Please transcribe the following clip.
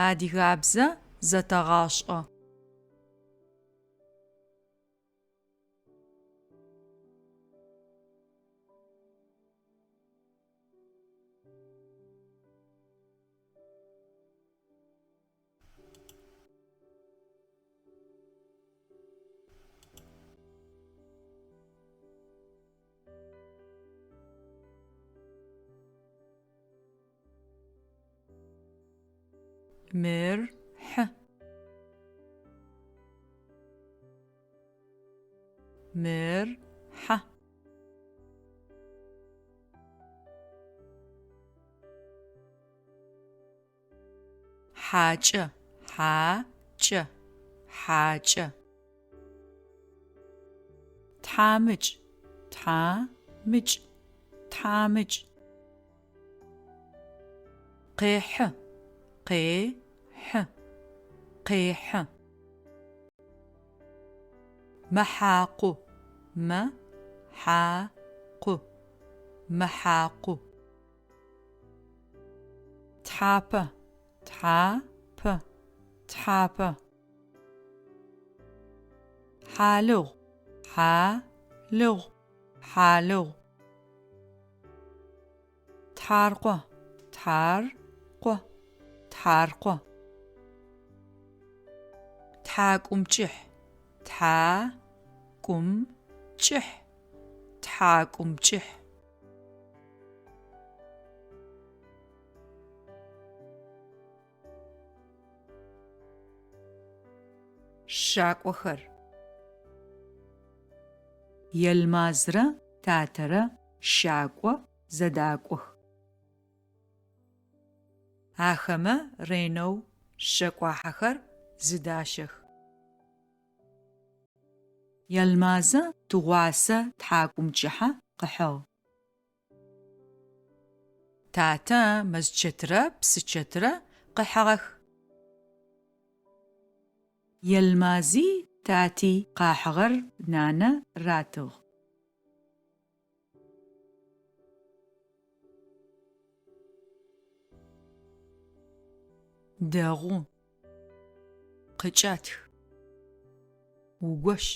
Адыгабзэ зэтэгъашӏэ. Мыр хьы. Мыр хьэ. Хьакӏэ, хьа-кӏэ, хьакӏэ. Тхьамыкӏ, тхьа-мыкӏ, тхьамыкӏ. Къехьы, къе-хьы, къехьы. Мэхьакъу, мэ-хьа-къу, мэхьакъу. Тхьапэ, тхьа-пэ, тхьапэ. Хьалыгъу, хьа-лыгъу, хьалыгъу. Тхьаркъо, тхьар-къо, тхьаркъо. Тхьакӏумкӏыхь, тхьа-кӏум-кӏыхь, тхьакӏумкӏыхь. Шакӏохэр. Елмазрэ татэрэ шакӏо зэдакӏох. Ахэмэ ренэу шэкӏуахьэхэр зыдащэх. Елмазэ тыгъуасэ тхьакӏумкӏыхьэ къыхьыгъ. Татэ мэзчэтырэ псычэтырэ къыхьыгъэх. Елмази тати къахьыгъэр нанэ ратыгъ. Дэгъу. Къыкӏэтх. Угощ.